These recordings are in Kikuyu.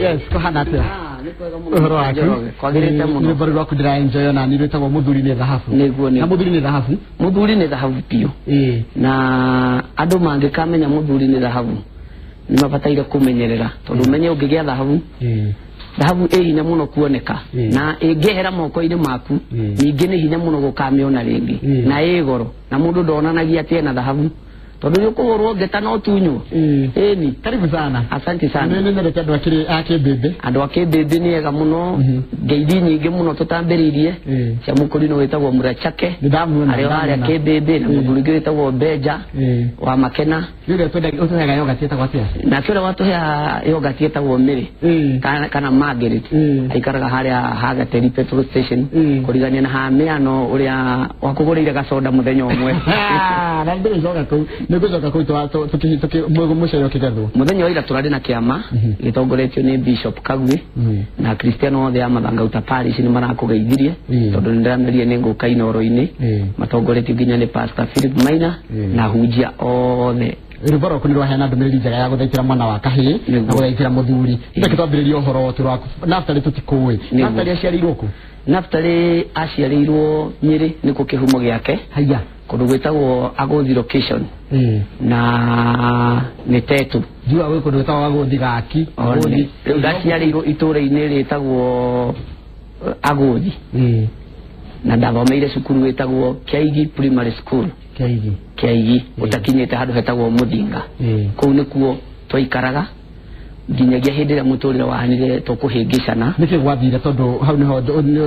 Yes, kũhana atĩa? Ũhoro waku? Kwagĩrĩte mũno. Rwĩmbo rũu rwaku ndĩra enjoy ona niĩ rwĩtagwo Mũthuri nĩ Thahabu. Nĩguo, nĩguo. Na mũthuri nĩ thahabu? Mũthuri nĩ thahabu biũ. Na andũ mangĩkamenya mũthuri nĩ thahabu nĩ mabataire kũmenyerera, tondũ ũmenye ũngĩgĩa thahabu, thahabu ĩ hinya mũno kuoneka, na ĩngĩehera moko-inĩ maku, ningĩ nĩ hinya mũno gũkamĩona rĩngĩ, na ĩ goro, na mũndũ ndonanagia atĩ ena thahabu, tondũ nĩ ũkũhũrwo ngeta no tunywo. Ĩni. Karibu sana. Asante sana. Nĩ nyendete andũ a Kĩmbĩmbĩ. Andũ a Kĩmbĩmbĩ nĩ ega mũno. Ngeithi nyingĩ mũno tũtambĩrĩirie cia mũkũrinũ wĩtagwo Mũrachake. Nĩ ndamuona, arĩ o harĩa ndamuona. Kĩmbĩmbĩ, na mũthuri ũngĩ wĩtagwo Benja wa Makena. Nĩ ũrĩa ũtũheaga yogati ĩtagwo atĩa? Nake ũrĩa watũheaga yogati ĩtagwo Mĩrĩ kana Margaret, aikaraga harĩa Hagateri petrol station, kũrigania na Hamiano ũrĩa wakũgũrĩire gacoda mũthenya ũmwe. Na ndĩrĩcoka kũu, nĩngũcoka kũu mũcere ũkĩgethwo. Mũthenya wa ira tũrarĩ na kĩama gĩtongoretio nĩ Bishop Kagwe, na Kristiano othe a Mathangauta Parish nĩ marakũgeithirie, tondũ nĩ ndĩramerie nĩ ngũka Inooro-inĩ, matongoretio nginya nĩ Pastor Philip Maina na hunjia othe. Rwĩmbo rwaku nĩ rwaheana ndũmĩrĩri njega ya gũthaitĩra mwana wa kahĩĩ na gũthaitĩra mũthuri. Reke twambĩrĩrie ũhoro ũtũ waku. Naftali tũtikũĩ. Naftali aciarĩirwo kũ? Naftali aciarĩirwo Nyĩrĩ, nĩkuo kĩhumo gĩake. Haiya. Kũndũ gwĩtagwo Agũthi location. Na nĩ Tetu. Njua gwĩ kũndũ gwĩtagwo Agũthi Gaki. Agũthi. Rĩu ndaciarĩirwo itũũra-inĩ rĩtagwo Agũthi. Na ndathomeire cukuru wĩtagwo Kĩaigi Primary School. Kĩaigi. Kĩaigi, ũtakinyĩte handũ hetagwo Mũthinga. Kũu nĩkuo twaikaraga nginyagia hĩndĩ ĩrĩa mũtũrĩre wahanire tũkũhĩngĩcana. Nĩkĩ gwathire, tondũ hau nĩho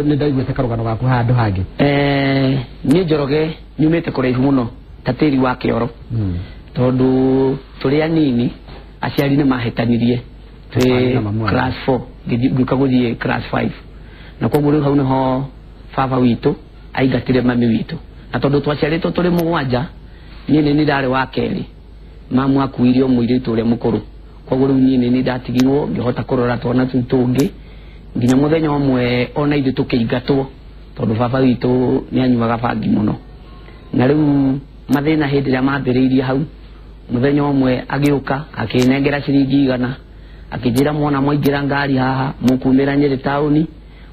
nĩ ndaiguĩte karũgano gaku handũ hangĩ? Niĩ Njoroge nyumĩte kũraihu mũno ta tĩri wa kĩoro, tondũ tũrĩ anini aciari nĩ mahĩtanirie twĩ Na mamu wanyu. Class 4 ngĩũka gũthiĩ class 5, na koguo rĩu hau nĩho baba witũ aingatire mami witũ, na tondũ twaciarĩtwo tũrĩ mũgwanja, niĩ nĩ niĩ ndarĩ wa kerĩ, mamu akuire o mũirĩtu ũrĩa mũkũrũ, koguo rĩu niĩ nĩ niĩ ndatigirwo ngĩhota kũrora twana tũu tũngĩ nginya mũthenya ũmwe ona ithuĩ tũkĩingatwo, tondũ baba witũ nĩ anyuaga bangi mũno. Na rĩu mathĩna hĩndĩ ĩrĩa mambĩrĩirie hau, mũthenya ũmwe agĩũka akĩnengera ciringi 100, akĩnjĩra, mwana mwaingĩra ngari haha mũkumĩra Nyĩrĩ taũni,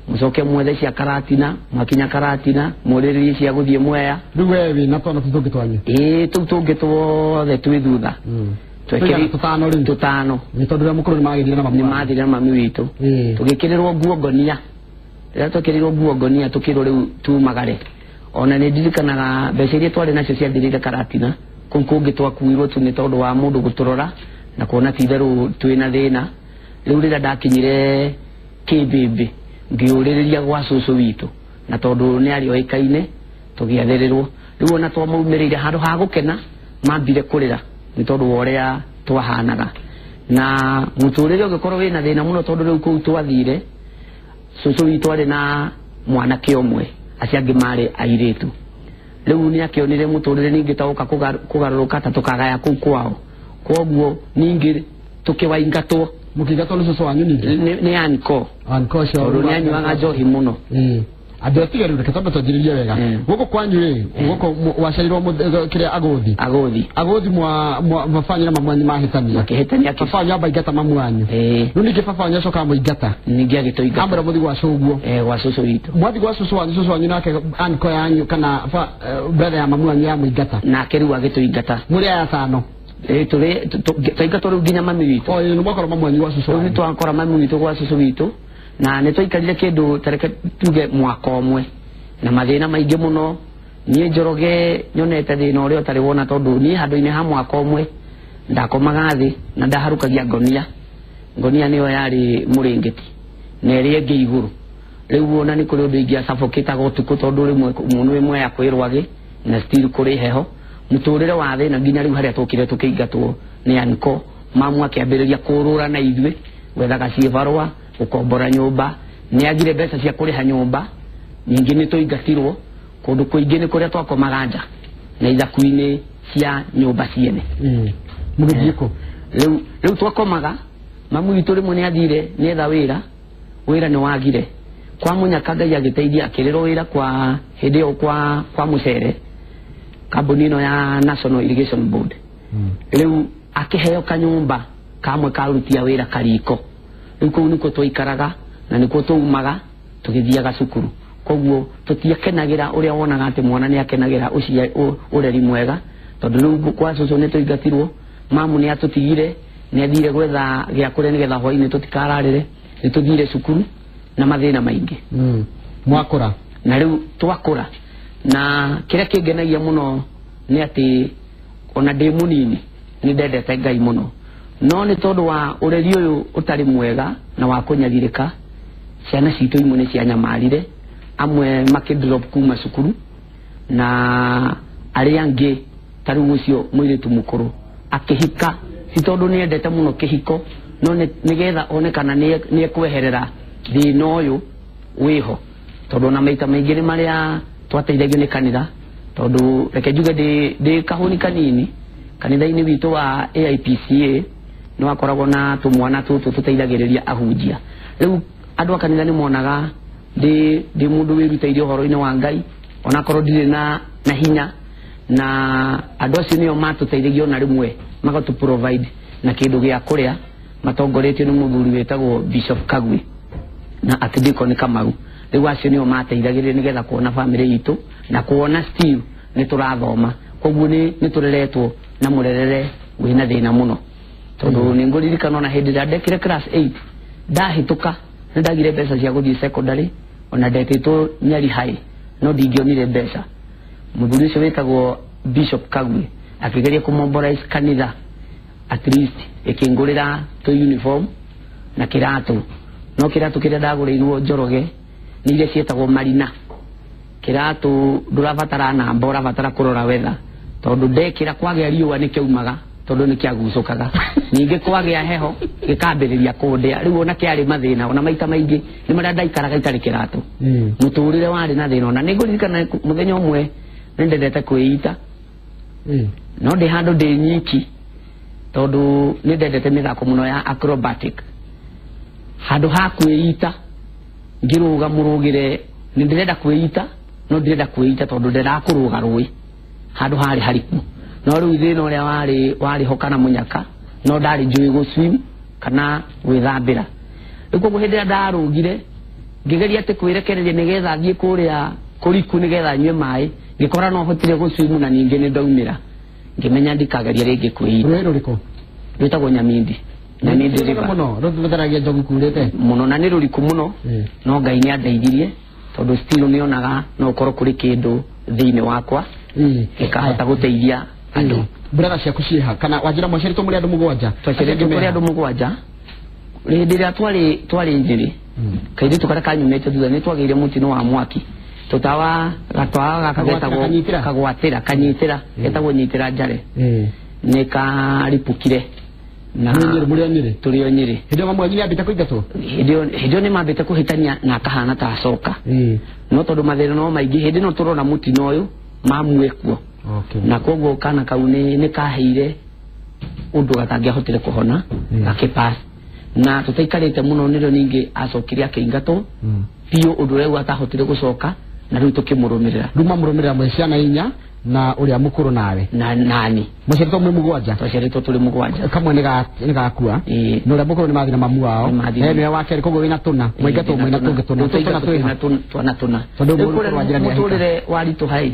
mũcoke mwethe cia Karatina, mwakinya Karatina mũrĩrĩrie cia gũthiĩ Mwea. Rĩu we wĩna twana tũu tũngĩ twanyu? Ĩĩ, tũu tũngĩ tuothe twĩ thutha. Tũigana tũtano rĩu? Tũtano. Nĩ tondũ ũrĩa mũkũrũ nĩ magĩthire na mamu Nĩ wanyu. mathire na mami witũ. Tũgĩkĩrĩrwo nguo ngonia, rĩrĩa twekĩrĩirwo nguo ngonia tũkĩrwo rĩu tumagare. Ona nĩ ndirikanaga mbeca iria twarĩ nacio ciathirĩire Karatina, kũu kũngĩ twakuirwo tu nĩ tondũ wa mũndũ gũtũrora na kuona ti itherũ twĩna thĩna. Rĩu rĩrĩa ndakinyire Kĩmbĩmbĩ ngĩũrĩrĩria gwa cũcũ witũ, na tondũ nĩ arĩ oĩkaine tũgĩathĩrĩrwo. Rĩu ona twamaumĩrĩire, handũ ha gũkena mambire kũrĩra nĩ tondũ wa ũrĩa twahanaga, na mũtũrĩre ũgĩkorwo wĩna thĩna mũno, tondũ rĩu kũu twathire cũcũ witũ arĩ na mwanake ũmwe, acio angĩ marĩ airĩtu. Rĩu nĩ akĩonire mũtũrĩre ningĩ ta ũka kũgarũrũka ta tũkagaya kũu kwao, koguo ningĩ tũkĩwaingatwo. Mũkĩingatwo nĩ cũcũ wanyu ningĩ? Nĩ anko. Anko ũcio. Tondũ nĩ anyuaga njohi mũno. Andũ atiga rĩu reke twambe twanjĩrĩrie wega. Gũkũ kwanyu rĩ, gũkũ waciarirwo kĩrĩa Agũthi? Agũthi. Agũthi mwa baba wanyu na mamu wanyu mahĩtania. Makĩhĩtania. Baba wanyu amba ingata mamu wanyu. Rĩu ningĩ baba wanyu acoka amũingata. Ningĩ agĩtũingata. Amwĩra mũthiĩ gwa cũguo. Gwa cũcũ witũ. Mwathiĩ gwa cũcũ wanyu, cũcũ wanyu nake anko yanyu kana brother ya mamu wanyu yamũingata. Nake rĩu agĩtũingata. Mũrĩ aya atano. Tũrĩ twaingatwo rĩu nginya mami witũ. O, nĩ mwakora mamu wanyu gwa cũcũ Rĩu wanyu. nĩ twakora mami witũ gwa cũcũ witũ, na nĩ twaikarire kĩndũ ta reke tuge mwaka ũmwe na mathĩna maingĩ mũno. Niĩ Njoroge nyonete thĩna ũrĩa ũtarĩ wona, tondũ niĩ handũ-inĩ ha mwaka ũmwe ndakomaga thĩ na ndaharũkagia ngonia. Ngonia nĩyo yarĩ mũrĩngĩti na ĩrĩa ĩngĩ igũrũ. Rĩu ona nĩ kũrĩ ũndũ ingĩacabũkĩtaga ũtukũ, tondũ rĩmwe mũndũ wĩ Mwea kwĩ rwagĩ na still kũrĩ heho. Mũtũrĩre wa thĩna nginya rĩu harĩa tũkire tũkĩingatwo nĩ anko, mamu akĩambĩrĩria kũrũra na ithuĩ gwethaga ciĩbarũa gũkombora nyũmba. Nĩ agire mbeca cia kũrĩha nyũmba, ningĩ nĩ tũingatirwo kũndũ kũingĩ, nĩ kũrĩa twakomaga nja na ithaku-inĩ cia nyũmba ciene. Mũgĩthiĩ kũ? Rĩu twakomaga, mamu witũ rĩmwe nĩ athire nĩetha wĩra, wĩra nĩ wagire. Kwa mũnyaka Ngai agĩteithia akĩrĩrwo wĩra kwa hĩndĩ ĩyo kwa mũcere, kambuni ĩno ya National Irrigation Board. Rĩu akĩheo kanyũmba kamwe karutia wĩra kariko. Rĩu kũu nĩkuo twaikaraga na nĩkuo twaumaga tũgĩthiaga cukuru. Koguo tũtiakenagĩra ũrĩa wonaga atĩ mwana nĩ akenagĩra ũreri mwega, tondũ rĩu kwa cũcũ nĩ tũingatirwo, mamu nĩ atũtigire, nĩ athire gwetha gĩa kũrĩa nĩgetha hwainĩ tũtikararĩre, nĩ tũthire cukuru na mathĩna maingĩ. Mwakũra na rĩu twakũra, na kĩrĩa kĩngenagia mũno nĩ atĩ ona ndĩ mũnini nĩ ndendete Ngai mũno, no nĩ tondũ wa ũreri ũyũ ũtarĩ mwega na wa kũnyarirĩka, ciana citũ imwe nĩ cianyamarire, amwe makĩ drop kuma cukuru na arĩa angĩ ta rĩu ũcio mũirĩtu mũkũrũ akĩhika, si tondũ nĩ endete mũno kĩhiko, no nĩgetha one kana nĩ ekweherera thĩna ũyũ wĩho, tondũ na maita maingĩ nĩ marĩa twateithagio nĩ kanitha, tondũ reke njuge ndĩ kahũni kanini kanitha-inĩ witũ wa AIPCA nĩ wakoragwo na tũmwana tũtũ tũteithagĩrĩria ahunjia. Rĩu andũ a kanitha nĩ monaga ndĩ mũndũ wĩrutĩire ũhoro-inĩ wa Ngai, onakorwo ndirĩ na hinya, na andũ acio nĩo matũteithagia ona rĩmwe magatũ provide na kĩndũ gĩa kũrĩa, matongoretio nĩ mũthuri wĩtagwo Bishop Kagwe na Archdeacon Kamau. Rĩu acio nĩo mateithagĩrĩria nĩgetha kuona famĩlĩ itũ na kuona still nĩ tũrathoma. Koguo nĩ tũreretwo na mũrerere wĩna thĩna mũno, tondũ nĩ ngũririkana ona hĩndĩ ĩrĩa ndekire class 8 ndahĩtũka nĩ ndagire mbeca cia gũthiĩ secondary, ona ndetĩtwo Nyeri High no ndingĩonire mbeca. Mũthuri ũcio wĩtagwo Bishop Kagwe akĩgeria kũmobilize kanitha at least ĩkĩngũrĩra tũ uniform na kĩratũ, no kĩratũ kĩrĩa ndagũrĩirwo Njoroge nĩ iria ciĩtagwo marina. Kĩratũ ndũrabatara namba, ũrabatara kũrora wetha, tondũ ndekĩra kwagĩa riũa nĩ kĩaumaga, tondũ nĩ kĩagucũkaga, ningĩ kwagĩa heho gĩkambĩrĩria kũndĩa. Rĩu ona kĩarĩ mathĩna, ona maita maingĩ nĩ marĩa ndaikaraga itarĩ kĩratũ. Mũtũrĩre warĩ na thĩna. Ona nĩ ngũririkana mũthenya ũmwe nĩ ndendete kwĩita, no ndĩ handũ ndĩ nyiki, tondũ nĩ ndendete mĩthako mũno ya acrobatic. Handũ ha kwĩita ngĩrũga mũrũgĩre, nĩ ndĩrenda kwĩita no ndĩrenda kwĩita tondũ ndĩrenda kũrũga rũĩ handũ harĩ hariku. No rĩu thĩna ũrĩa warĩ ho kana mũnyaka, no ndarĩ njũĩ gũ swim kana gwĩthambĩra. Rĩu koguo hĩndĩ ĩrĩa ndarũgire ngĩgeria atĩ kwĩrekereria nĩgetha thiĩ kũrĩa kũriku nĩgetha nyue maĩ, ngĩkora no hotire gũ swim na ningĩ nĩ ndaumĩra, ngĩmenya ndikageria rĩngĩ kwĩita. Rũĩ rũrĩkũ? Rwĩtagwo Nyamindi. Nyamindi River. Mũno rũtheragia njogu kurĩte mũno na nĩ rũriku mũno, no Ngai nĩ andeithirie tondũ still nĩ onaga no ũkorwo kũrĩ kĩndũ thĩinĩ wakwa gĩkahota gũteithia andũ. Brother ciaku ciĩha kana wanjĩra mwaciarĩtwo mũrĩ andũ mũgwanja? Twaciarĩtwo kũrĩ andũ mũgwanja. Hĩndĩ ĩrĩa twarĩ Nyĩrĩ, kairĩtu karĩa kanyumĩte thutha nĩ twagĩire mũtino wa mwaki, tũtawa gatawa gaka getagwo kagwatĩra kanyitĩra getagwo nyitĩra njare nĩ karipũkire na mũrĩ o Nyĩrĩ, tũrĩ o Nyĩrĩ. Hĩndĩ ĩyo mamu wanyu nĩambĩte kũingatwo? Hĩndĩ ĩyo nĩ mambĩte kũhĩtania na akahana ta acoka, no tondũ mathĩna no maingĩ hĩndĩ ĩno tũrona mũtino ũyũ mamu ekuo, na koguo kana kau nĩ kaheire ũndũ gatangĩahotire kũhona, gakĩpass. Na tũtaikarĩte mũno nĩrĩo ningĩ acokire akĩingatwo biũ, ũndũ ũrĩa atahotire gũcoka, na rĩu tũkĩmũrũmĩrĩra. Rĩu mamũrũmĩrĩra mwĩ ciana inya na ũrĩa mũkũrũ nawe na nani? Mwaciarĩtwo mwĩ mũgwanja? Twaciarĩtwo tũrĩ mũgwanja. Kamwe nĩ gakua, na ũrĩa mũkũrũ nĩ mathiĩ na mamu wao, nĩwe wa kerĩ, koguo wĩna tũna, mwaingatwo mwĩna tũngĩ tũna, tũna twĩha twana tũna, tondũ mũkũrũ wanjĩra nĩ ahika. Mũtũrĩre waritũha ĩ,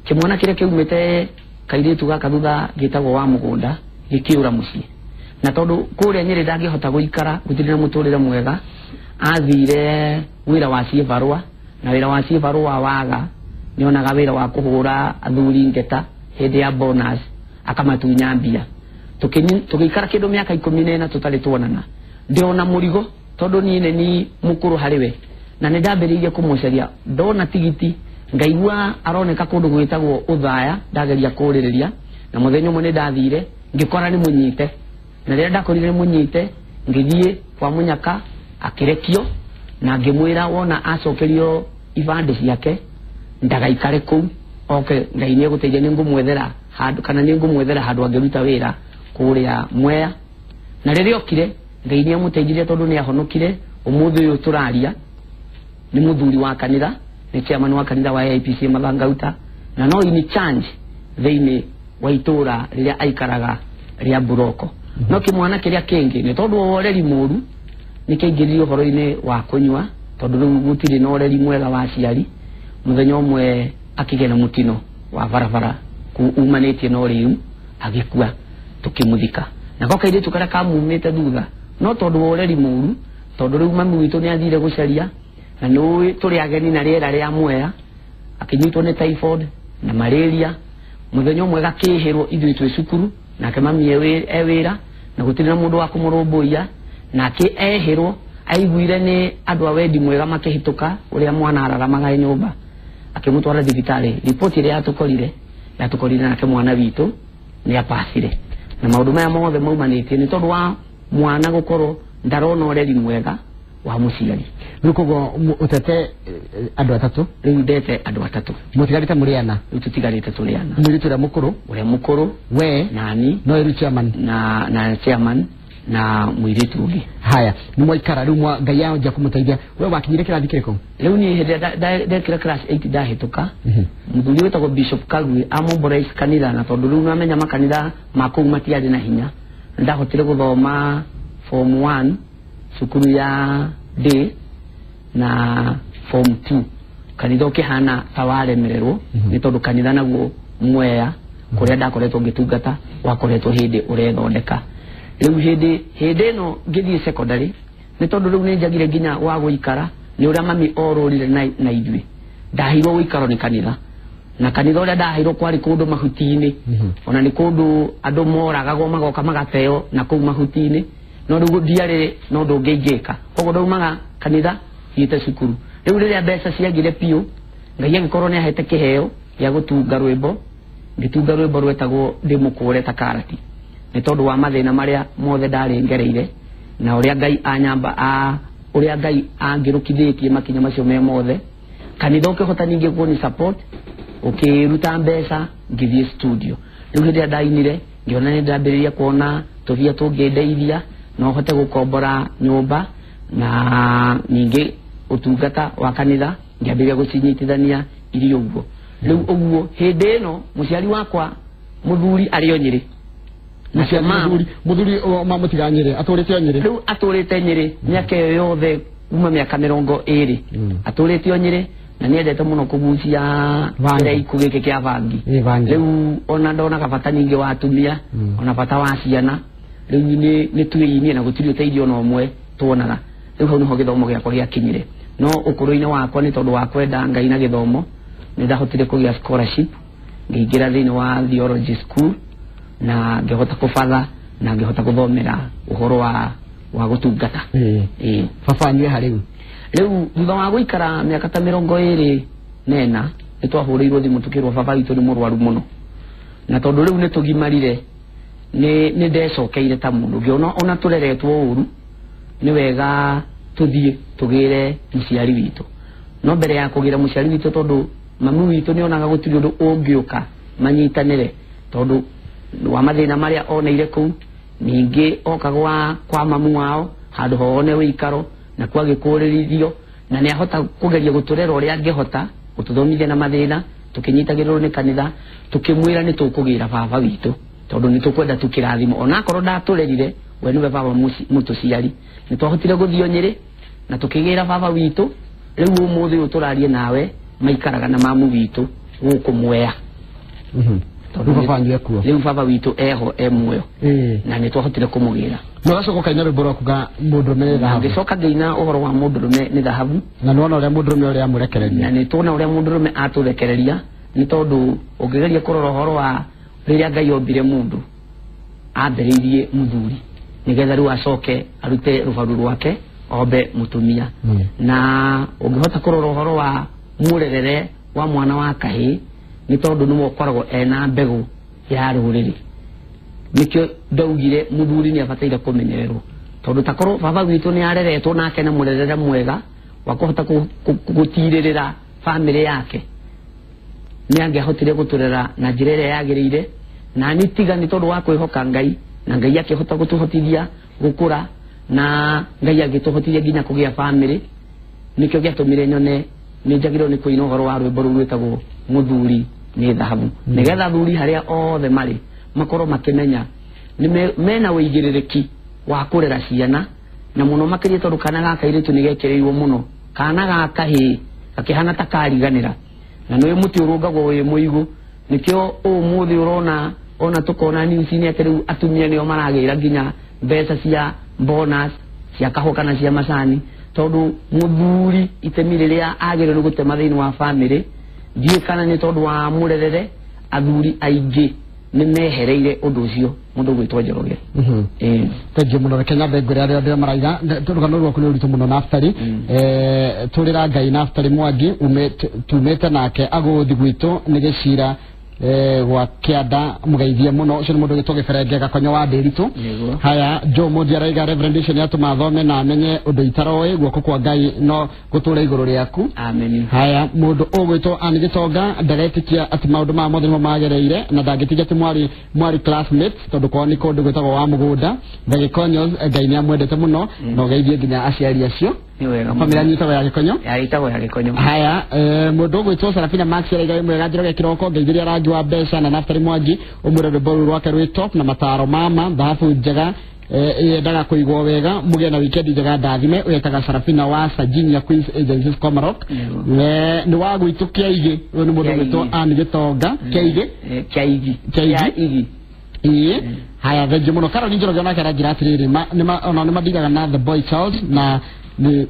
kĩmwana kĩrĩa kĩaumĩte kairĩtu gaka thutha gĩtagwo wa mũgũnda gĩkĩũra mũciĩ, na tondũ kũrĩa Nyĩrĩ ndangĩhota gũikara, gũtirĩ na mũtũrĩre mwega, athire wĩra wa ciĩbarũa, na wĩra wa ciĩbarũa waga nĩonaga wĩra wa kũhũra athuri ngeta hĩndĩ ya bonus akamatunya mbia. Tũgĩikara kĩndũ mĩaka 14 tũtarĩ tuonana, ndĩona mũrigo tondũ niĩ nĩ ni mũkũrũ harĩ we, na nĩ ndambĩrĩirie kũmũcaria. Ndona tigiti ngaigua aroneka kũndũ gwĩtagwo Ũthaya, ndageria kũrĩrĩria, na mũthenya ũmwe nĩ ndathire ngĩkora nĩ mũnyite, na rĩrĩa ndakorire nĩ mũnyite ngĩthiĩ kwa mũnyaka akĩrekio, na ngĩmwĩra wona acokerio ibandĩ ciake ndagaikare kũu, oke Ngai nĩ egũteithia, nĩ ngũmwethera handũ, kana nĩ ngũmwethera handũ angĩruta wĩra kũrĩa Mwea. Na rĩrĩa okire Ngai nĩ amũteithirie tondũ nĩ ahonokire. Ũmũthĩ ũyũ tũraria nĩ mũthuri wa kanitha, nĩ chairman wa kanitha wa AIPC Mathangauta, na no in charge thĩinĩ wa itũra rĩrĩa aikaraga rĩa Buroko. No kĩmwana kĩrĩa kĩngĩ nĩ tondũ wa ũreri mũru nĩkĩaingĩririe ũhoro-inĩ wa kũnyua tondũ rĩu gũtirĩ na ũreri mwega wa aciari. Mũthenya ũmwe akĩgĩa na mũtino wa barabara umanĩtie na ũrĩu, agĩkua, tũkĩmũthika. Nako kairĩtu karĩa kamumĩte thutha, no tondũ wa ũreri mũru, tondũ rĩu mami witũ nĩ athire gũcaria na nĩũĩ tũrĩ ageni na rĩera rĩa Mwea, akĩnyitwo nĩ typhoid na malaria. Mũthenya ũmwe gakĩhĩrwo ithuĩ twĩ cukuru, nake mami e wĩra na gũtirĩ na mũndũ wa kũmũrũmbũiya, nake ehĩrwo aiguire nĩ andũ a wendi mwega makĩhĩtũka ũrĩa mwana araramaga e nyũmba, akĩmũtwara thibitarĩ. Riboti ĩrĩa yatũkorire nake mwana witũ nĩ apacire. Na maũndũ maya mothe maumanĩtie nĩ tondũ wa mwana gũkorwo ndarona ũreri mwega wa mũciari. Rĩu koguo ũtete andũ atatũ? Rĩu ndete andũ atatũ. Mũtigarĩte mũrĩ ana? Rĩu tũtigarĩte tũrĩ ana. Mũirĩtu ũrĩa mũkũrũ? Ũrĩa mũkũrũ. We? Nani. No ĩru chairman? Na chairman na mũirĩtu ũngĩ. Haya, nĩ mwaikara rĩu Ngai anjia kũmũteithia. We wakinyire kĩrathi kĩrĩkũ? Rĩu niĩ hĩndĩ ĩrĩa ndekire class 8 ndahĩtũka, mũthuri wĩtagwo Bishop Kagwe amobilize kanitha, na tondũ rĩu nĩwamenya makanitha ma kũu matiarĩ na hinya, ndahotire gũthoma form 1 cukuru ya day na form 2. Kanitha ũkĩhana ta waremererwo nĩ tondũ kanitha naguo Mwea kũrĩa ndakoretwo ngĩtungata wakoretwo hĩndĩ ũrethondeka. Rĩu hĩndĩ ĩno ngĩthiĩ secondary, nĩ tondũ rĩu nĩ njagire nginya wa gũikara nĩ ũrĩa mami orũrire na ithuĩ. Ndaheirwo gũikaro nĩ kanitha, na kanitha ũrĩa ndaheirwo kwarĩ kũndũ mahuti-inĩ, ona nĩ kũndũ andũ moragagwo magoka magateo na kũu mahuti-inĩ, no rĩu ndiarĩ na ũndũ ũngĩ ingĩka, koguo ndaumaga kanitha thiĩte cukuru. Rĩu rĩrĩa mbeca ciagire biũ, Ngai agĩkorwo nĩ ahete kĩheo gĩa gũtunga rwĩmbo, ngĩtunga rwĩmbo rwetagwo Ndĩmũkũre ta karati, nĩ tondũ wa mathĩna marĩa mothe ndarĩ ngereire na ũrĩa Ngai anyamba ũrĩa Ngai angĩrũkithĩtie makinya macio me mothe. Kanitha ũkĩhota ningĩ kũni support, ũkĩruta mbeca ngĩthiĩ studio. Rĩu hĩndĩ ĩrĩa ndainire ngĩona nĩ ndambĩrĩria kuona tũbia tũngĩndeithia no hote gũkombora nyũmba, na ningĩ ũtungata wa kanitha ngĩambĩrĩria gũcinyitithania irĩ ũguo. Rĩu ũguo hĩndĩ ĩno mũciari wakwa mũthuri arĩ o Nyĩrĩ. Mũthuri mamũtiga Nyĩrĩ, atũrĩte o Nyĩrĩ? Rĩu atũrĩte Nyĩrĩ mĩaka ĩyo yothe kuma mĩaka 20 atũrĩte o Nyĩrĩ, na nĩendete mũno kũgucia kĩraikũ gĩkĩ kĩa bangi. Rĩu ona ndonaga bata ningĩ wa atumia, ona bata wa ciana. Rĩu nĩ twĩinie na gũtirĩ ũteithio ona ũmwe tuonaga. Rĩu hau nĩho gĩthomo gĩakwa gĩakinyire. No ũkũrũ-inĩ wakwa nĩ tondũ wa kwenda Ngai na gĩthomo, nĩ ndahotire kũgĩa scholarship, ngĩingĩra thĩinĩ wa theology school na ngĩhota kũbatha na ngĩhota gũthomera ũhoro wa gũtungata. Baba wanyu e ha rĩu? Rĩu thutha wa gũikara mĩaka ta 24 nĩ twahũrĩirwo thimũ tũkĩrwo baba witũ nĩ mũrwaru mũno, na tondũ rĩu nĩ tũgimarire nĩ ndecokeire ta mũndũ ngĩona ona tũreretwo ũru nĩ wega tũthiĩ tũgĩre mũciari witũ. No mbere ya kũgĩra mũciari witũ, tondũ mami witũ nĩ onaga gũtirĩ ũndũ ũngĩũka manyitanĩre tondũ wa mathĩna marĩa oneire kũu, ningĩ oka kwa mamu wao handũ hone wĩikaro na kwagĩkũrĩrithio, na nĩ ahota kũgeria gũtũrera ũrĩa angĩhota gũtũthomithia na mathĩna, tũkĩnyitagĩrĩrwo nĩ kanitha, tũkĩmwĩra nĩ tũkũgĩra baba witũ tondũ nĩ tũkwenda tũkĩrathimo, onakorwo ndatũrerire we nĩwe baba mũtũciari. Nĩ twahotire gũthiĩ o Nyĩrĩ na tũkĩgĩra baba witũ. Rĩu ũmũthĩ ũyũ tũrarie nawe maikaraga na mamu witũ gũkũ Mwea. Rĩu baba wanyu ekuo? Rĩu baba witũ eho e muoyo, na nĩ twahotire kũmũgĩra. Na ũgacoka ũkaina rwĩmbo rwa kuga mũndũrũme nĩ thahabu. Ngĩcoka ngĩina ũhoro wa mũndũrũme nĩ thahabu, na nĩwona ũrĩa mũndũrũme ũrĩa amũrekereria, na nĩ tuona ũrĩa mũndũrũme atũrekereria, nĩ tondũ ũngĩgeria kũrora ũhoro wa rĩrĩa Ngai ombire mũndũ, ambĩrĩirie mũthuri nĩgetha rĩu acoke arute rũbaru rwake ombe mũtumia. Na ũngĩhota kũrora ũhoro wa mũrerere wa mwana wa kahĩĩ, nĩ tondũ nĩwe ũkoragwo ena mbegũ ya rũrĩrĩ, nĩkĩo ndaugire mũthuri nĩ abataire kũmenyererwo, tondũ takorwo baba witũ nĩ areretwo nake na mũrerere mwega wa kũhota gũtirĩrĩra bamĩrĩ yake, nĩ angĩahotire gũtũrera na njĩra ĩrĩa yagĩrĩire. Na nĩ tiga nĩ tondũ wa kwĩhoka Ngai, na Ngai akĩhota gũtũhotithia gũkũra, na Ngai agĩtũhotithia nginya kũgĩa bamĩrĩ, nĩkĩo gĩatũmire nyone nĩ njagĩrĩirwo nĩ kũina ũhoro wa rwĩmbo rũu rwĩtagwo mũthuri nĩ thahabu, nĩgetha athuri harĩa othe marĩ makorwo makĩmenya nĩ mena ũigĩrĩrĩki wa kũrera ciana Na muno makiria tondu kana ga kairitu ni gekereirwo muno kana ga kahii gakihana ta kariganira na nĩ muti urungagwo wi muigu nikio umuthi urona ona tukona news-inĩ atĩ rĩu atumia nĩo maragĩra nginya mbeca cia bonus cia kahũa kana cia macani tondu muthuri itemi rĩrĩa agĩrĩirwo nĩ gũtema thĩinĩ wa family ndiũĩ kana nĩ tondũ wa mũrerere athuri aingĩ nĩ mehereire ũndũ ũcio mũndũ gwĩtwo Njoroge. Thengiũ mũno reke nyambe ngwĩre arĩa othe maraiga rũgano rwaku nĩ rũritũ mũno Naftali. Tũrĩra Ngai Naftali Mwangi tumĩte nake agũthi gwitũ nĩ gĩcira gwa kĩanda mũgeithie mũno ũcio nĩ mũndũ ũgĩtwo Gĩberenge Gakonyo wa Ndĩritũ. Haya Joe Mũndi araiga Reverend ũcio nĩatũma thome na amenye ũndũ itaroĩ guoko kwa Ngai no gũtũre igũrũ rĩaku. Amen. Haya mũndũ ũgwĩtwo Ann Gĩtonga ndagetĩkia atĩ maũndũ maya mothe nĩmo magereire na ndangĩtigia atĩ mwarĩ classmates tondũ kwao nĩ kũndũ gwĩtagwo wa mũgũnda Gagĩkonyo Ngai nĩamwendete mũno na ũgeithie nginya aciari acio. Famĩlĩ yanyu ĩtagwo ya Gĩkonyo? Ĩtagwo ya Gĩkonyo. Haya mũndũ ũgwĩtwo Sarafina Max araiga wĩ mwega Njoroge kĩroko ngeithĩria rangi wa mbeca na Naftali Mwangi ũmwĩre rwĩmbo rũu rwake rwĩ top na mataro mama thahabu njega yendaga kũigwo wega mũgĩe na wikendi njega ndathime ũyetaga Sarafina wa Sardinia Queens Agencies Komarok. Nĩ wa gwitũ Kĩaigĩ ũyũ nĩ mũndũ ũgwĩtwo Ann Gĩtonga Kĩaigĩ Kĩaigi Kĩaigi. Haya thengiũ mũno Caroline Njoroge onake aranjĩra atĩrĩrĩ ona nĩ mandigaga na the boy child na nĩ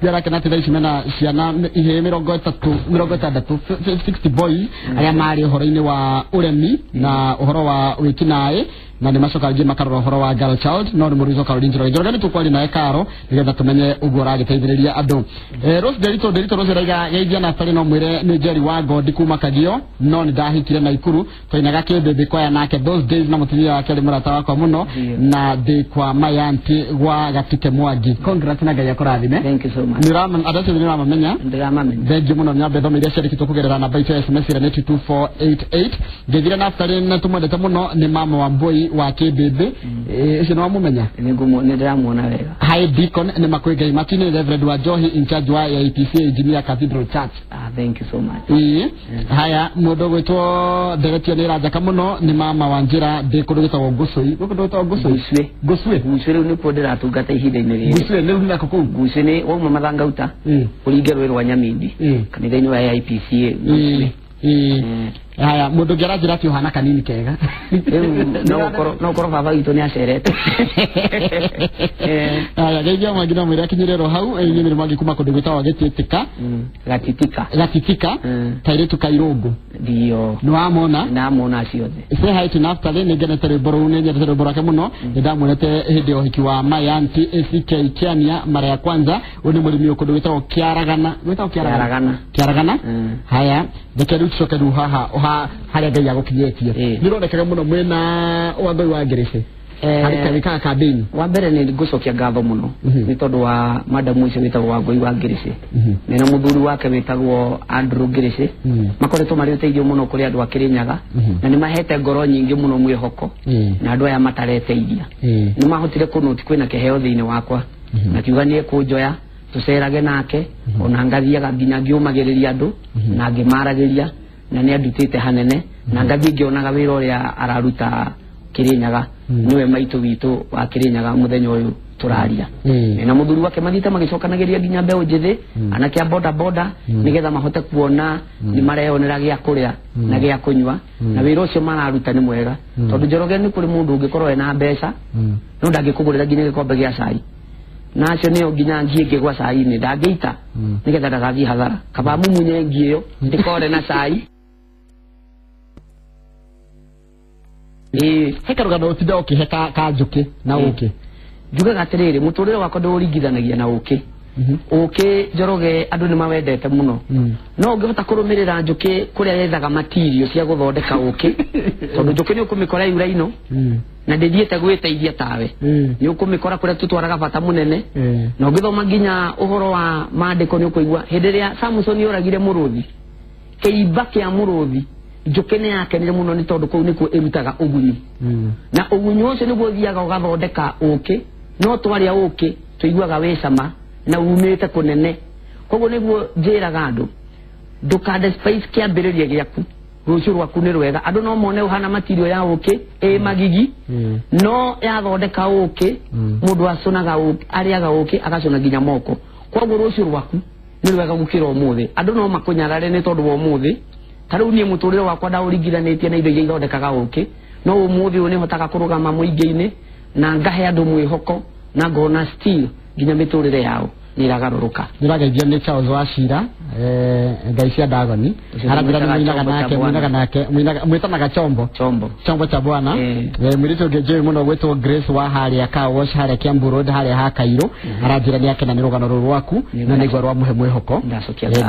arakena atĩ thaa ici mena ciana ihĩĩ 60 60 boys arĩa marĩ ũhoro-inĩ wa ũremi na ũhoro wa wĩkinaĩ na nĩ macoka rĩngĩ makarora ũhoro wa girl child no nĩ mũndũ Caroline Njoroge. Njoroge nĩ tũkwaria nawe Karo nĩgetha tũmenye ũguo ũragĩteithĩrĩria andũ. Rose Nderitũ Rose araiga geithia Naftali no mwĩre nĩ Jerry wa Ngondi kuma Kagio no nĩ ndahikire Naikuru twainaga kĩmbĩmbĩ kwaya nake those days na mũtumia wake arĩ mũrata wakwa mũno na ndĩ kwa Mayanti gwa Gatuke Mwangi. Congrats na Ngai akũrathime. Thank you so much. Andũ acio nĩũramamenya? Ndĩramamenya. Thengiũ mũno nyambe thome iria ciandĩkĩtwo kũgerera namba itũ ya SMS ĩrĩa nĩ 22488. Ngeithire Naftali na tũmwendete mũno nĩ mama wa Mbui wa Kĩmbĩmbĩ ũcio nĩ wamũmenya? Nĩ ndĩramuona wega. Hi Deacon nĩ makwĩ Ngai Matini Reverend wa Njohi in charge wa AIPC Engineer Cathedral Church. Thank you so much. Haya mũndũ ũgwĩtwo Ndegetio nĩ ĩranjaka mũno nĩ mama wa Njĩra ndĩ kũndũ gwĩtagwo Ngũcũi. Gũkũ gwĩtagwo Ngũcũi? Ngũcũĩ. Ngũcũĩ rĩu nĩkuo ndĩratungata ihinda-inĩ rĩrĩ. Ngũcũĩ nĩ nako kũu? Ngũcũĩ nĩ wauma Mathangauta ũringe rũĩ rwa Nyamindi kanitha-inĩ wa AIPC Ngũcũĩ. Haya mũndũ ũngĩ aranjĩra atĩ ũhana kanini kega. Rĩu no ũkorwo baba witũ nĩ acerete. Haya geithia Mwangi no mwĩre akinyĩre hau inyuĩ nĩ Mwangi kuma kũndũ gwĩtagwo Gĩtitika. Gatitika. Gatitika kairĩtu kairũngũ. Ndio. Nĩ wamona? Ndamona ciothe. Say hi to Naftali nĩ ngenete rwĩmbo rũu nĩ nyendete rwĩmbo rwake mũno nĩ ndamuonete hĩndĩ ya ũhiki wa Mayanti ACK Kiania mara ya kwanza ũyũ nĩ mũrĩmi kũndũ gwĩtagwo Kĩaragana. Gwĩtagwo Kĩaragana. Kĩaragana. Haya reke rĩu tũcoke rĩu haha harĩa Ngai agũkinyĩtie. Nĩ ũronekaga mũno mwĩna Wangũi wa Ngĩrĩcĩ harĩ wĩkaga campaign. Wa mbere nĩ ngũcokia ngatho mũno nĩ tondũ wa madamu ũcio wĩtagwo Wangũi wa Ngĩrĩcĩ mena mũthuri wake wĩtagwo Andrew Ngĩrĩcĩ makoretwo marĩ ũteithio mũno kũrĩ andũ a Kĩrĩnyaga na nĩ mahete ngoro nyingĩ mũno mwĩhoko na andũ aya matareteithia nĩ mahotire kũnũti kwĩna kĩheo thĩinĩ wakwa na kiuga nĩ ekũnjoya tũcerage nake ona ngathiaga nginya ngĩũmagĩrĩria andũ na ngĩmaragĩria na nĩ andutĩte hanene na ngathiĩ ngĩonaga wĩra ũrĩa araruta Kĩrĩnyaga nĩwe maitũ witũ wa Kĩrĩnyaga mũthenya ũyũ tũraria na mũthuri wake mathiĩte magĩcokanagĩria nginya mbeũ njĩthĩ anake a boda boda nĩgetha mahote kuona nĩ mareyonera gĩa kũrĩa na gĩa kũnyua na wĩra ũcio mararuta nĩ mwega tondũ Njoroge nĩ kũrĩ mũndũ ũngĩkorwo ena mbeca no ndangĩkũgũrĩra nginya gĩkombe gĩa cai na acio nĩo nginya ngi ĩngĩgwa cai-inĩ ndangĩita nĩgetha ndagathiĩ hathara kaba mumunye ngi ĩyo ndĩkore na cai. He karũgano ũtinda ũkĩhe ka njũkĩ na ũkĩ. Njugaga atĩrĩrĩ mũtũrĩre wakwa ndĩũringithanagia na ũkĩ. Ũkĩ Njoroge andũ nĩ mawendete mũno no ũngĩhota kũrũmĩrĩra njũkĩ kũrĩa yethaga matirio cia gũthondeka ũkĩ tondũ njũkĩ nĩ ũkũmĩkora yura-ino na ndĩthiĩte gwĩteithia tawe nĩ ũkũmĩkora kũrĩa tũtwaraga bata mũnene na ũngĩthoma nginya ũhoro wa maandĩko nĩ ũkũigua hĩndĩ ĩrĩa Samson oragire mũrũthi kĩimba kĩa mũrũthi njũkĩ nĩ yakenire mũno nĩ tondũ kũu nĩkuo ĩrutaga ũgunyu na ũgunyu ũcio nĩguo ũthiaga ũgathondeka ũkĩ no twarĩa ũkĩ tũiguaga wĩ cama na umĩte kũnene koguo nĩguo njĩraga andũ ndũkande spice kĩambĩrĩria gĩaku Rũciũ rwaku nĩ rwega. Andũ no mone ũhana matirio ya ũkĩ ĩ magigi, no yathondeka ũkĩ, mũndũ acũnaga ũkĩ, arĩaga ũkĩ agacũna nginya moko. Koguo rũciũ rwaku nĩ rwega gũkĩra ũmũthĩ. Andũ no makũnyarare nĩ tondũ wa ũmũthĩ. Ta rĩu niĩ mũtũrĩre wakwa ndaũringithanĩtie na indo iria ithondekaga ũkĩ, no ũmũthĩ ũyũ nĩhotaga kũrũgama mũingĩ-inĩ na ngahe andũ mwĩhoko na ngona still nginya mĩtũrĩre yao nĩ ĩragarũrũka. Ndĩrageithio nĩ Charles Wachira, ngai cia Dagoni. Arambĩra nĩ mũinaga nake, mũinaga nake, mwĩtanaga chombo. Chombo. Chombo cha bwana. Mũirĩtu ũngĩ njũĩ mũno gwĩtwo Grace wa harĩa Car Wash harĩa Kiambu Road harĩa ha Kairũ. Aranjĩra nĩ akena nĩ rũgano rũrũ rwaku na nĩguo rwamũhe mwĩhoko.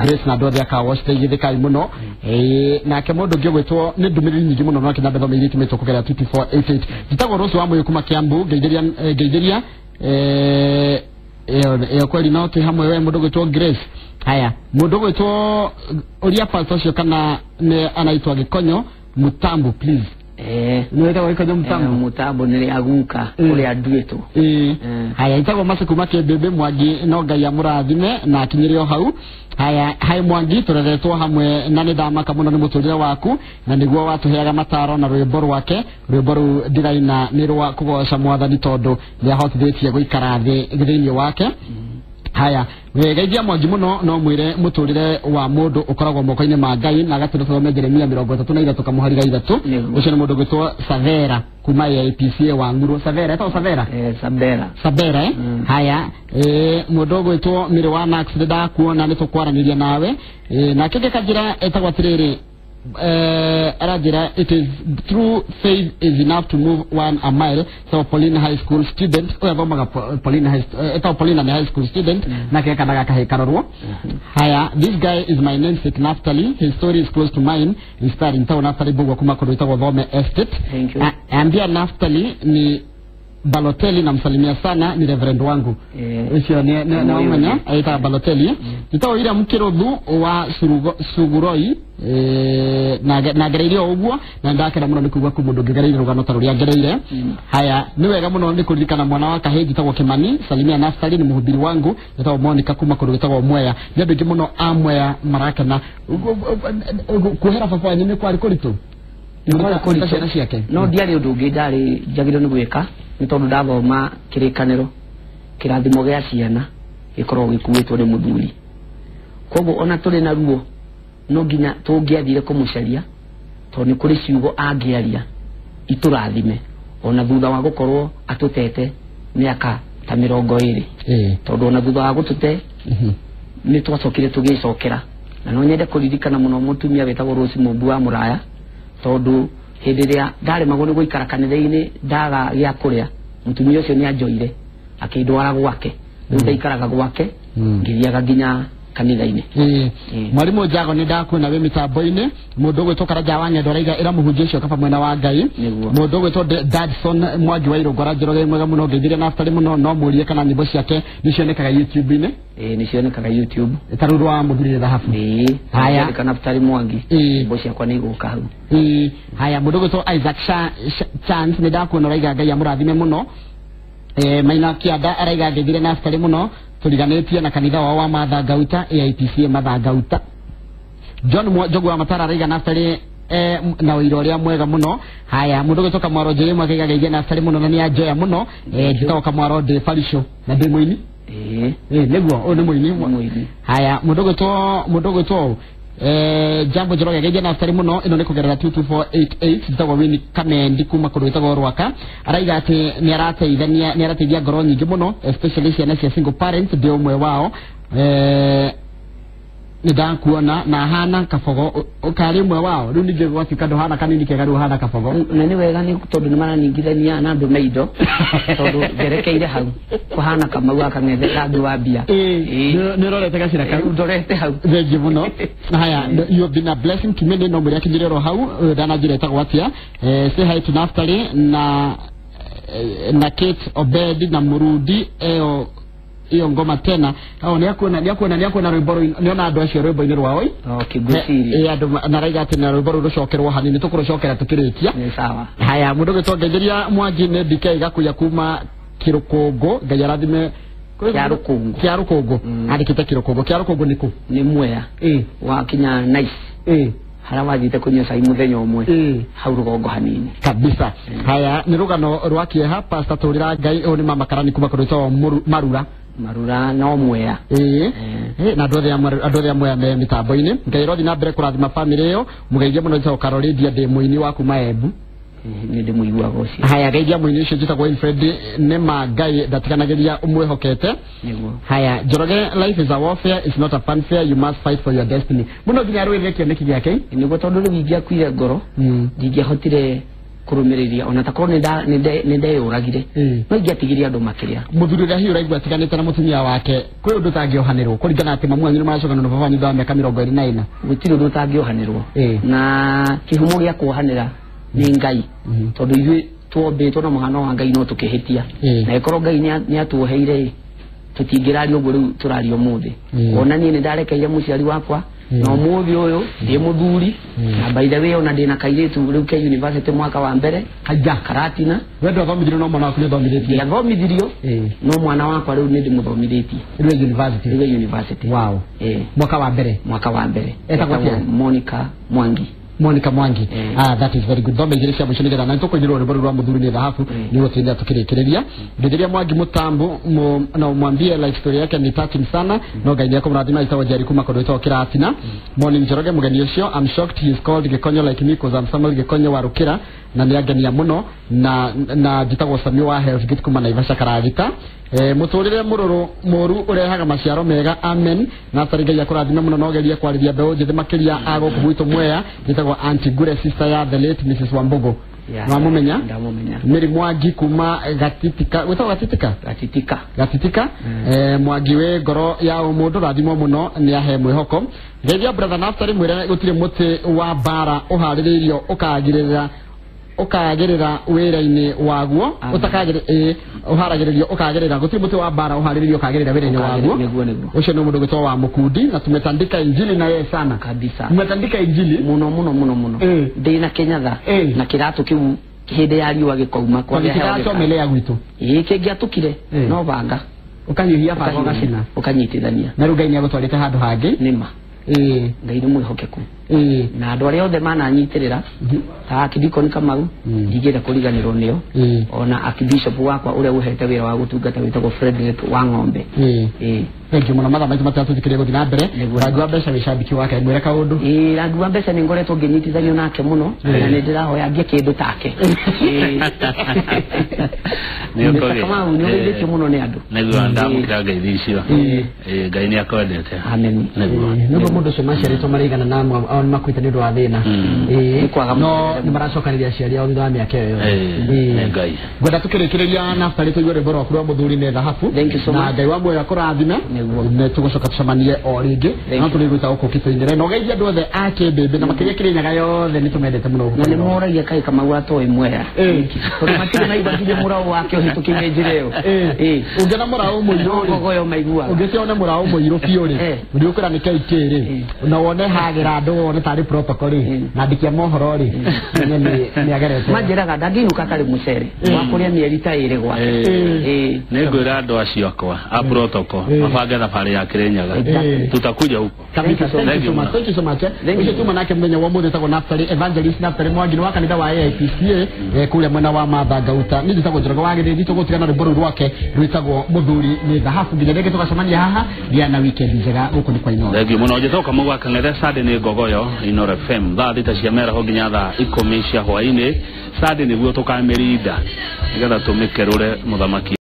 Grace na andũ othe a Car Wash teithĩkai mũno. Nake mũndũ ũngĩ ũgwĩtwo nĩ ndũmĩrĩri nyingĩ mũno no kĩnambe thome iria itũmĩtwo kũgerera 22488. Njĩtagwo Rose wa Mũyũ kuma Kiambu, ngeithĩria ĩyo kweli no twĩ hamwe we mũndũ ũgwĩtwo Grace. Haya, mũndũ ũgwĩtwo ũria pastor ũcio kana nĩ anaitwa Gĩkonyo Mutambu, please. Nĩ wĩtagwo Gĩkonyo Mutambu? Mutambu nĩ rĩa guka ũrĩa nduĩtwo. Haya, ĩtagwo Mercy kuma Kĩmbĩmbĩ Mwangi, no Ngai amũrathime na akinyĩre o hau. Haya, hai Mwangi, tũreretwo hamwe na nĩ ndamaka mũno nĩ mũtũrĩre waku na nĩguo watũheaga mataro na rwĩmbo rwake. Rwĩmbo rũu ndĩraina nĩ rwa kũgoca Mwathani tondũ nĩ ahotithĩtie gũikara thĩ thĩinĩ wake. Haya, geithia Mwangi mũno no mwĩre mũtũrĩre wa mũndũ ũkoragwo moko-inĩ ma Ngai na agatũra tũthome Jeremia 33 kamũhari ga 3. Ũcio nĩ mũndũ ũgwĩtwo Savera kuma AIPCA wa Ng'uro. Savera, etagwo Savera? Sabera. Sabera, eh? Haya, mũndũ ũgwĩtwo Mĩrĩ wa Max nĩndakuona nĩ tũkwaranĩria nawe. Nake ngĩkanjĩra etagwo atĩrĩrĩ, aranjĩra it is true faith is enough to move one a mile. So Pauline High School student, ũyũ athomaga Pauline High, etagwo Pauline nĩ high school student, nake kanaga kahĩ karorwo. Haya, this guy is my namesake Naftali, his story is close to mine, inspiring. Tao Naftali Bugwa kuma kũndũ gwĩtagwo Thome Estate. Thank you. Ambia Naftali ni Balotelli, namsalimia sana, ni reverend wangu. Ucio ni naumenya aita Balotelli. Njĩtagwo William Kĩrũthu wa Suguroi, na ngereire o ũguo na ndakena mũno nĩ kũigua kwĩ mũndũ ũngĩgereire rũgano ta rũrĩa ngereire. Haya, nĩ wega mũno nĩ kũririkana mwana wa kahĩĩ njĩtagwo Kĩmani, salimia Naftali ni mũhubiri wangu, njĩtagwo Monica kuma kũndũ gwĩtagwo Mwea. Nĩ andũ aingĩ mũno a Mwea marakena. Kuohera baba wanyu nĩ kwarĩ kũritũ? Nĩ ciana ciake? No ndiarĩ ũndũ ũngĩ ndarĩ njagĩrĩirwo nĩ gwĩka nĩ tondũ ndathoma kĩrĩkanĩro kĩrathimo gĩa ciana gĩkoragwo gĩkuĩtwo nĩ mũthuri. Koguo ona tũrĩ na ruo no nginya tũngĩathire kũmũcaria tondũ nĩ kũrĩ ciugo angĩaria itũrathime ona thutha wa gũkorwo atũtete mĩaka ta 20. Tondũ ona thutha wa gũtũte nĩ twacokire tũgĩcokera. Na no nyende kũririkana mũno mũtumia wĩtagwo Rose Mũmbu wa Mũraya, tondũ hĩndĩ ĩrĩa ndaremagwo nĩ gũikara kanitha-inĩ ndaga gĩa kũrĩa, mũtumia ũcio nĩ anjoire akĩndwara gwake. Rĩu ndaikaraga gwake ngĩthiaga nginya kanitha-inĩ. Mwarimũ Njago nĩ ndakuona wĩ mĩtambo-inĩ. Mũndũ ũgwĩtwo Karanja wa Ng'endo araiga ĩra mũhunjia ũcio kaba mwena wa Ngai. Mũndũ ũgwĩtwo Dadson Mwangi wa Irũngũ aranjĩra mwega mũno, ngeithirie Naftali mũno, no mũrie kana nyĩmbo ciake nĩ cionekaga YouTube-inĩ. Nĩ cionekaga YouTube. Ta rũrũ rwa mũthuri thahabu. Haya, Naftali Mwangi, nyĩmbo ciakwa nĩ igũka hau. Haya, mũndũ ũgwĩtwo Isaac Chance nĩ ndakuona ũraiga Ngai amũrathime mũno. Maina Kĩanda araiga ngeithirie Naftali mũno, tũriganĩtie na kanitha wao wa Mathangauta, AIPCA Mathangauta. John Njogu wa Matara araiga Naftali na ũira ũrĩa mwega mũno. Haya, mũndũ ũgwĩtwo Kamwaro Njĩrĩ Mwaka aiga ngeithie Naftali mũno na nĩ anjoya mũno. Njĩtagwo Kamwaro ndĩ Barisho na ndĩ mũini. Nĩguo, ũyũ nĩ mũini. Haya, mũndũ ũgwĩtwo Jambo Njoroge geithia Naftali mũno, ĩno nĩ kũgerera 22488. Njĩtagwo Winnie Kamendi kuma kũndũ gwĩtagwo Rwaka. Araiga atĩ nĩ arateithania, nĩ arateithia ngoro nyingĩ mũno, especially ciana cia single parents, ndĩ ũmwe wao. Nĩ ndakuona na hana kabogo ũkarĩ ũmwe wao. Rĩu ningĩ gwatuĩka ndũhana kanini kega, rĩu ũhana kabogo. Na nĩ wega nĩ tondũ nĩ maraningithania na andũ me indo, tondũ ngerekeire hau kũhana Kamau akang'ethe kangĩ wa mbia. Nĩ ũrorete gacĩra kau? Ndorete hau. Thengiũ mũno. Haya, you have been a blessing to many, no mwĩre akinyĩre oro hau, ndananjĩra etagwo atĩa. Say hi to Naftali na Kate Obedi na Mũrundi ĩyo iyo ngoma tena. Nĩ akuona rwĩmbo rũu, nĩona andũ acio rwĩmbo-inĩ rwao. Kĩngwĩciria. Andũ naraiga atĩ na rwĩmbo rũu rũcokerwo hanini, tũkũrũcokera tũkĩrĩkia. Nĩ sawa. Haya, mũndũ ũgwĩtwo Ngeithĩria Mwangi nĩ DK Gakuya kuma Kĩrũkũngũ, Ngai arathime. Kĩarũkũngũ. Kĩarũkũngũ. Andĩkĩte Kĩrũkũngũ. Kĩarũkũngũ nĩ kũ? Nĩ Mwea. Wakinya Nice. Harĩa wathiĩte kũnyua cai mũthenya ũmwe hau rũgongo hanini kabisa. Haya nĩ rũgano rwa kĩeha pastor tũrĩra Ngai ũyũ nĩ mama karani kuma kũndũ gwĩtagwo Marura. Marura no Mwea. Na andũ othe a Mwea me mĩtambo-inĩ. Ngai rothi na mbere kũrathima family ĩyo mũgeithie mũno njĩtagwo Carol Lydia ndĩ mũini wa kuma Embu. Nĩ ndĩmũiguaga ũcio. Haya geithia mũini ũcio njĩtagwo Wilfred nĩ ma Ngai ndatiganagĩria ũmwĩhokete. Nĩguo. Haya Njoroge, life is a warfare, it's not a fanfare, you must fight for your destiny. Mũno nginya arũĩrĩre kĩoneki gĩake. Nĩguo tondũ rĩu ingĩakuire ngoro ndingĩahotire kũrũmĩrĩria ona takorwo nĩ ndeyũragire no ingĩatigirie andũ makĩria. Mũthuri ũrĩa hihi ũraigua atiganĩte na mũtumia wake kwĩ ũndũ ũtangĩohanĩrwo kũringana atĩ mamu wanyu nĩ maracokana na baba wanyu thutha wa mĩaka 24? Gũtirĩ ũndũ ũtangĩohanĩrwo na kĩhumo gĩa kuohanĩra nĩ Ngai tondũ ithuĩ tuombĩtwo na mũhano wa Ngai no tũkĩhĩtia na ĩkorwo Ngai nĩ atuoheire tũtingĩraria ũguo rĩu tũraria ũmũthĩ. Ona niĩ nĩ ndarekeire mũciari wakwa na ũmũthĩ ũyũ ndĩ mũthuri na by the way ona ndĩna kairĩtu rĩu ke university mwaka wa mbere Kaja Karatina. We ndwathomithirio no mwana waku nĩ ũthomithĩtie? Ndiathomithirio no mwana wakwa rĩu nĩ ndĩmũthomithĩtie rĩu university. Rĩu university. Wow. Mwaka wa mbere. Mwaka wa mbere. Etagwo atĩa? Monica Mwangi. Monica Mwangi. That is very good. Thome igĩrĩ cia mũico nĩgetha na nĩtũkũinĩrwo rwĩmbo rũu rwa mũthuri nĩ thahabu nĩguo tũtinde tũkĩrĩkĩrĩria. Ngetheria Mwangi Mũtambo na ũmwambie life story yake ni touching sana no Ngai nĩekũmũrathima. Ĩtagwo Jerry kuma kũndũ gwĩtagwo Kĩratina. Morning Njoroge, mũgeni ũcio I'm shocked he is called Gĩkonyo like me cause I'm Samuel Gĩkonyo wa Rũkĩra na nĩangenia mũno na njĩtagwo Sami wa Health Gate kuma Naivasha Karagita. Mũtũrĩre mũrũrũ mũru ũrehaga maciaro mega, amen. Na tarĩ Ngai akũrathime mũno na ũgerie kwarĩria mbeũ njĩthĩ makĩria a gũkũ gwitũ Mwea. Njĩtagwo Auntie Gure, sister ya the late Mrs Wambugu. Nwamũmenya? Ndamũmenya. Mary Mwangi kuma Gatitika, gwĩtagwo Gatitika? Gatitika. Gatitika. Mwangi wĩ ngoro ya ũmũndũ rathimwo mũno nĩ ahe mwĩhoko. Geithia brother Naftali mwĩre gũtirĩ mũtĩ wa mbara ũharĩrĩirio ũkagĩrĩra ũkagĩrĩra wĩra-inĩ waguo ũharagĩrĩrio ũkagĩrĩra gũtirĩ mũtĩ wa mbara ũharĩrĩirio ũkagĩrĩra wĩra-inĩ waguo. Nĩguo. Ũcio nĩ mũndũ gwĩtwo wa Mũkundi na tumetandika injili na yeye sana kabisa. Tumetandika injili mũno mũno mũno mũno. Ndĩ na Kĩnyatha na kĩratũ kĩu hĩndĩ ya riũa gĩkauma kwa gĩtiracomelea gwitũ. Kĩngĩatũkire no banga ũkanyihia banga ũgacina ũkanyitithania na rĩu Ngai nĩagũtwarĩte handũ hangĩ. Nĩma. Ngai nĩ mwĩhokeku na andũ arĩa othe mananyitĩrĩra ta Archdeacon Kamau ndingĩenda kũriganĩrwo nĩo ona Archbishop wakwa ũrĩa ũhete wĩra wa gũtungata wĩtagwo Frederick wa Ng'ombe. Thank you mũno mathaa maitũ matiratũtĩkĩria gũthiĩ na mbere. Rangi wa mbeca wĩ cambiki wake mwĩre kaũndũ. Rangi wa mbeca nĩ ngoretwo ngĩnyitithanio nake mũno na nĩ ndĩrahoya ngĩe kĩndũ take. Kamau nĩ ũgeithĩtio mũno nĩ andũ. Nĩguo ndamũkĩra ngeithi icio. Ngai nĩ akwendete. Amen. Nĩguo mũndũ ũcio maciarĩtwo marĩigana na amwe ao nĩmakuĩte nĩ ũndũ wa thĩna no nĩ maracokanĩria aciari ao thutha wa mĩaka ĩyo yothe. Ngwenda tũkĩrĩkĩrĩria Naftali tũigue rwĩmbo rwaku rwa mũthuri nĩ thahabu na Ngai wa muoyo akũrathime nĩ tũgũcoka tũcemanie o rĩngĩ no tũrĩgwĩta gũkũ kĩtũinĩre na ũgeithie andũ othe a Kĩmbĩmbĩ na makĩria Kĩrĩnyaga yothe nĩ tũmendete mũno. Na nĩ moragia kaĩ Kamau atoĩ Mwea tondũ matirĩ maigua nginya mũraũ wake ũhĩtũkĩire njĩra ĩyo. Ũngĩona mũraũ mũirũ rĩ, ngogoyo maiguaga. Ũngĩciona mũraũ mũirũ biũ rĩ, nĩ ũkwĩra nĩ KK rĩ na wone hagĩra andũ wone tarĩ protocol rĩ na andĩki a mohoro rĩ nĩ agerete. Manjĩraga ndangĩinũka atarĩ mũcere wa kũrĩa mĩeri ta ĩrĩ gwake. Nĩ ngwĩra andũ acio akwa a protocol mabange thabarĩ ya Kĩrĩnyaga tutakuja huko. Kabisa. Thank you so much. Thank you so much. Ũcio tuma nake mũthenya wa ũmũthĩ etagwo Naftali Evangelist Naftali Mwangi wa kanitha wa AIPCA kũrĩa mwena wa Martha Ngauta. Niĩ njĩtagwo Njoroge wa Gĩthĩnji tũgũtigana rwĩmbo rũu rwake rwĩtagwo mũthuri nĩ thahabu nginya rĩngĩ tũgacemania haha. Gĩa na weekend njega gũkũ nĩ kwa Inooro. Thank you mũno. Njĩtagwo Kamau wa Kang'ethe. Sunday nĩ ngogoyo Inooro FM thaa 6 cia mĩaraho nginya thaa 10 cia hwaĩ-inĩ. Sunday nĩguo tũkamĩrinda nĩgetha tũmĩkerũre mũthamaki.